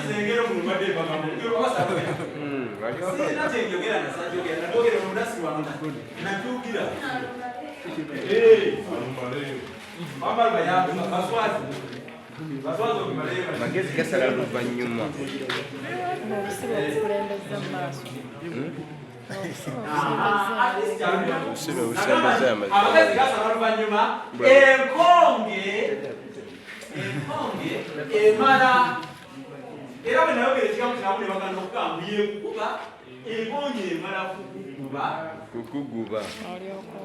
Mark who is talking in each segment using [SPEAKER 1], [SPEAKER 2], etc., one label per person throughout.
[SPEAKER 1] Anti engero mulubadde bagamba sirina kyenjogera nasajogera natwogere mudasi wange nakyugira
[SPEAKER 2] Magezi gasala luvannyuma.
[SPEAKER 3] Obusibe obukulembeza mu maaso.
[SPEAKER 2] Obusibe obusembeza amazima.
[SPEAKER 1] Amagezi gasala oluvannyuma. Enkonge enkonge emala era bwe nayogera ekigambo kinamu ne baganda okugamba yekukuba enkonge emala kukuguba.
[SPEAKER 2] Kukuguba.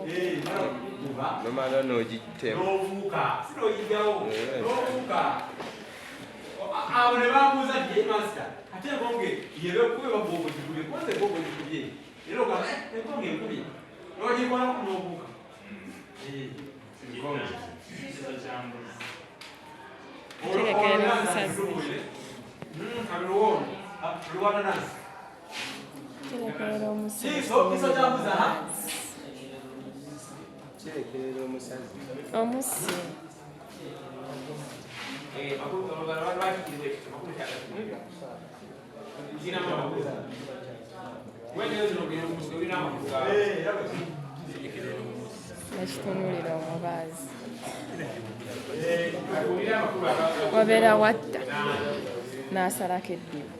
[SPEAKER 1] Emala kukuguba.
[SPEAKER 2] Nomala n'ogitema.
[SPEAKER 1] N'obuuka si n'ogijjawo n'obuuka. Abo ne bambuuza nti ye masita ate enkonge yebekube bagogo gikubye konze enkonge gikubye era ogamba enkonge enkubye n'ogikolako n'obuuka.
[SPEAKER 3] Kirekerera omusazi. Kirekerera omusazi.
[SPEAKER 2] Kirekerera omusazi.
[SPEAKER 3] Omussi. Nekitunuulira omubaazi. Wabeera watta n'asalako eddibu.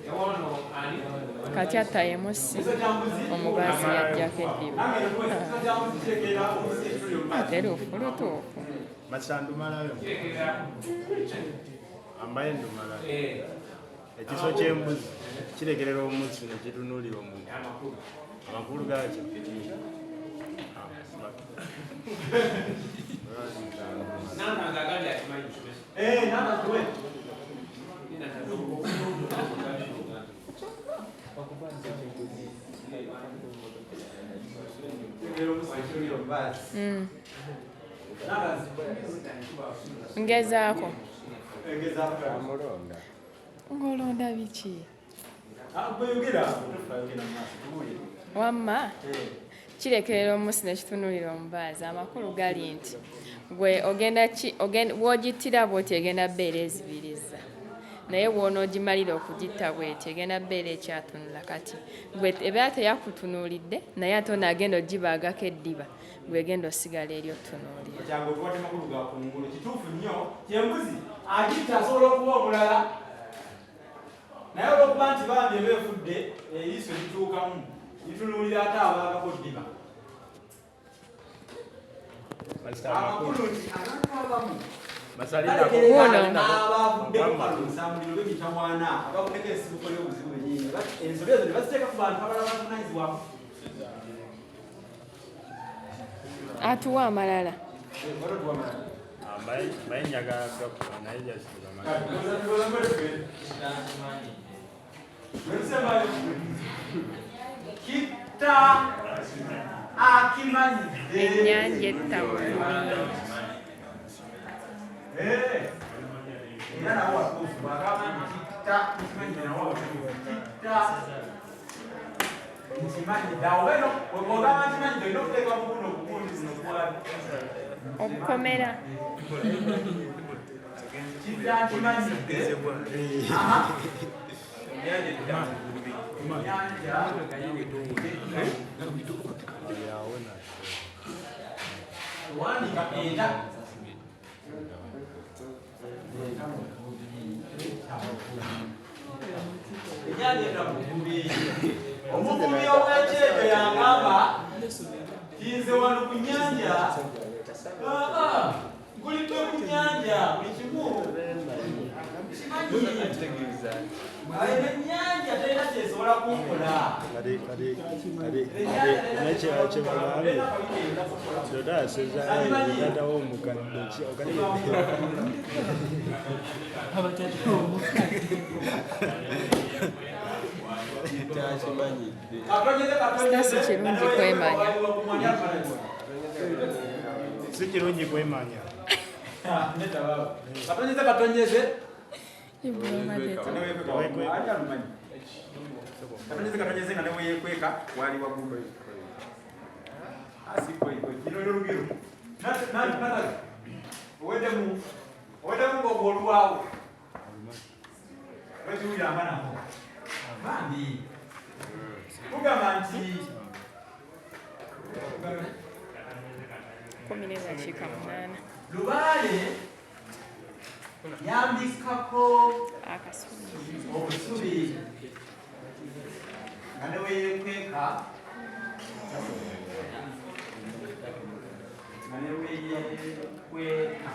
[SPEAKER 3] Kati atta ye mussi, omubaazi yaggyako eddibu. Ate lufu lutuufu.
[SPEAKER 4] Masandumalayo. Ambaye ndumalayo. Ekiso ky'embuzi kirekerera omuzzi ne kitunuulira omuntu. Amakulu gaakyo.
[SPEAKER 3] Ngezaako. Ng'olonda biki? Wamma kirekerera omusi ne kitunuulira omubaazi. Amakulu gali nti gwe ogenda bw'ogittira bw'oti egenda bbeera ezibiriza. Naye bw'onoogimalira okugitta bw'eti egenda bbeera ekyatunula kati. Gwe ebeera teyakutunuulidde naye ate ono agenda ogibaagako eddiba gwe egenda osigala eri otunuulira.
[SPEAKER 1] Kyangu otuwadde makulu ga kungulu kituufu nnyo kyembuzi agitta asobola okuba omulala naye olwokuba nti bambi eba efudde eriiso lituukamu litunuulira ate abaagako ddiba. Amakulu nti abantu abamu balekerera abavuddeko kalonsamuliro b'emitawaana abavuddeko ensibuko y'obuzibu bennyini ensobi ezo ne baziteeka ku bantu abalala bavunaanyizibwako.
[SPEAKER 3] Atuwa amalala.
[SPEAKER 4] Mbaye njagala gakuba naye just
[SPEAKER 1] Kitta akimanyidde.
[SPEAKER 3] Ennyanja etta muvubi.
[SPEAKER 1] Era nawo watuufu bw'agamba nti kitta nkimanyidde nawo watuufu kitta nkimanyidde awo eno bw'ogamba nkimanyidde olina okuteeka muguno ogugundi guno gwali
[SPEAKER 3] Obukomera.
[SPEAKER 1] Kitta nkimanyidde. Ennyanja wandiika enda. Ennyanja etta muvubi. Omuvubi ow'ekyejo yangamba nti nze wano ku nnyanja nkulidde ku nnyanja buli kimu kimanyi ennyanja terina kyesobola kunkola.
[SPEAKER 4] Nekirala kye bagambye otaaseza taata w'omukadde
[SPEAKER 3] Sita si kirungi kwemanya.
[SPEAKER 4] Si kirungi kwemanya.
[SPEAKER 1] Katonyeze katonyeze. Katonyeze katonyeze nga neweyekweka wali waggulu. Lugero. Oweddemu oweddemu ng'ogwoluwaawo. Tokiwuliranga nako bambi kugamba nti
[SPEAKER 3] 10:08.
[SPEAKER 1] Lubaale yambikkako
[SPEAKER 3] Akasubi.
[SPEAKER 1] Obusubi nga ne weyekweka, nga ne weyekweka.